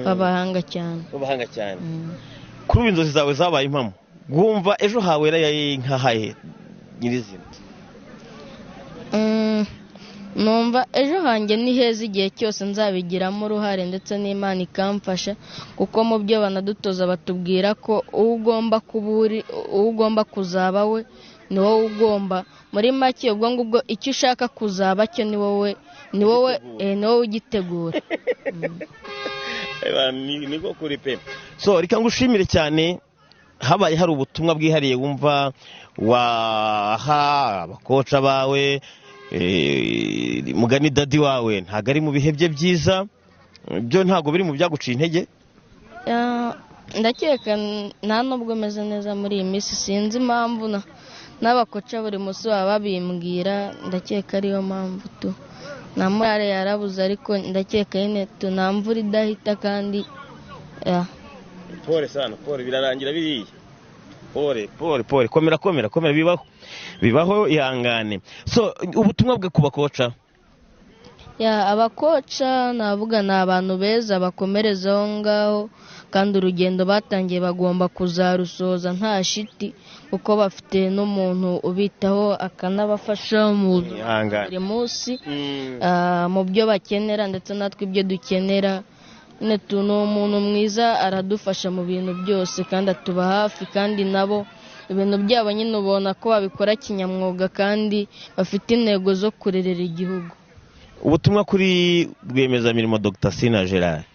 B'abahanga cyane. B'abahanga cyane. Kuri ubu inzozi zawe zabaye impamo, wumva ejo hawe nkahaye nyirizina? Numva ejo hanjye ni heza igihe cyose nzabigiramo uruhare, ndetse n'Imana ikamfasha, kuko mu byo banadutoza batubwira ko uwo ugomba kuba uri, uwo ugomba kuzaba we, ni wowe ugomba. Muri make, ubwo ngubwo icyo ushaka kuzaba cyo ni wowe ugitegura. Eba, niko kuri pe. So reka ngushimire cyane. Habaye hari ubutumwa bwihariye wumva waha abakoca bawe? Mugani daddy wawe ntabwo ari mu bihe bye byiza, byo ntabwo biri mu byaguciye intege? Ndakeka nta nubwo meze neza muri iyi minsi, sinzi impamvu, n'abakoca buri munsi baba babimbwira. Ndakeka ariyo mpamvu tu na morale yarabuze, ariko ndakeka nyine tu nta mvura idahita kandi ya. Pole sana, pole, birarangira biriya. Pole, pole, pole, komera, komera, komera, bibaho, bibaho, ihangane. So ubutumwa bwe ku bakoca? Ya, abakoca navuga ni abantu beza, bakomereza aho ngaho, kandi urugendo batangiye bagomba kuzarusoza nta shiti, kuko bafite n'umuntu ubitaho akanabafasha mu buzima Ihangane. buri munsi, mu byo bakenera ndetse natwe ibyo dukenera. Nyine tu ni umuntu mwiza, aradufasha mu bintu byose kandi atuba hafi, kandi nabo ibintu byabo nyine ubona ko babikora kinyamwuga kandi bafite intego zo kurerera igihugu. Ubutumwa kuri rwiyemezamirimo Dr Sina Gerard?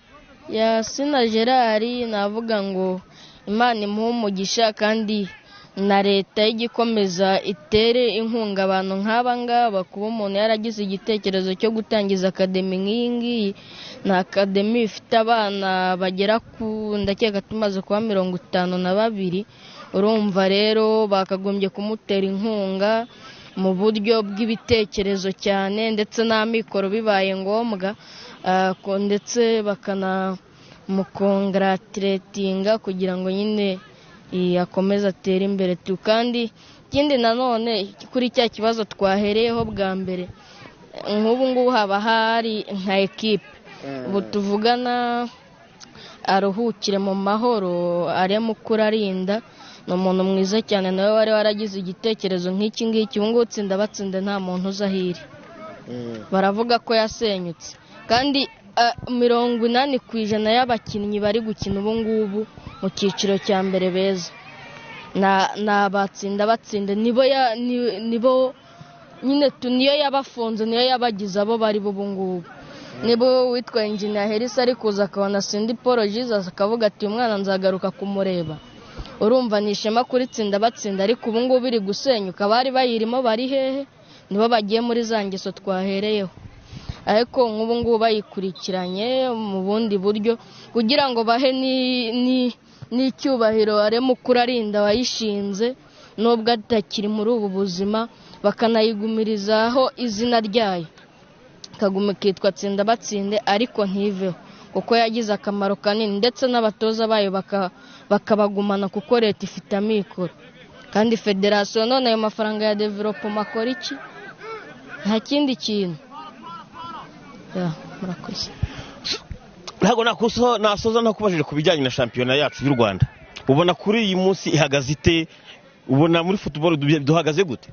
Ya, Sina Gerard navuga ngo Imana imuhe umugisha, kandi na leta y'igikomeza itere inkunga abantu nk'aba ngaba. Kuba umuntu yaragize igitekerezo cyo gutangiza academy nk'iyi ngiyi, ni academy ifite abana bagera ku, ndakeka tumaze kuba 52. Urumva rero bakagombye kumutera inkunga mu buryo bw'ibitekerezo cyane, ndetse n'amikoro bibaye ngombwa, ndetse bakanamukongratiratinga kugira ngo nyine akomeze atere imbere tu. Kandi ikindi nanone, kuri cya kibazo twahereyeho bwa mbere, nk'ubu ngubu haba hari nka ekipe ubu tuvugana, aruhukire mu mahoro, aremukuru arinda, ni umuntu mwiza cyane, nawe wari waragize igitekerezo nk'iki ngiki. Ubu ngubu tsinda batsinda nta muntu uzi aho iri, baravuga ko yasenyutse, kandi 80% y'abakinnyi bari gukina ubu ngubu mu cyiciro cya mbere beza ni abatsinda batsinda. Nibo nyine niyo yabafunze, niyo yabagize abo bari bo ubu ngubu. Niba witwa Engineer Hersi ari kuza akabona Sindi Paul Jesus akavuga ati: "Uyu mwana nzagaruka kumureba", urumva ni ishema kuri tsinda batsinda. Ariko ubu ngubu iri gusenyuka, abari bayirimo bari hehe? Nibo bagiye muri za ngeso twahereyeho. Ariko nk'ubu ngubu bayikurikiranye mu bundi buryo kugira ngo bahe n'icyubahiro aremukuru arinda wayishinze, nubwo atakiri muri ubu buzima, bakanayigumirizaho izina ryayo, ikaguma ikitwa tsinda batsinde, ariko ntiveho kuko yagize akamaro kanini, ndetse n'abatoza bayo bakabagumana kuko leta ifite amikoro kandi federasiyo. None ayo mafaranga ya développement akora iki? Nta kindi kintu. Ya, murakoze. Ntabwo nasoza ntakubajije ku bijyanye na shampiyona yacu y'u Rwanda. Ubona kuri iyi munsi ihagaze ite? Ubona muri football duhagaze gute?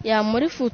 Ya, muri foot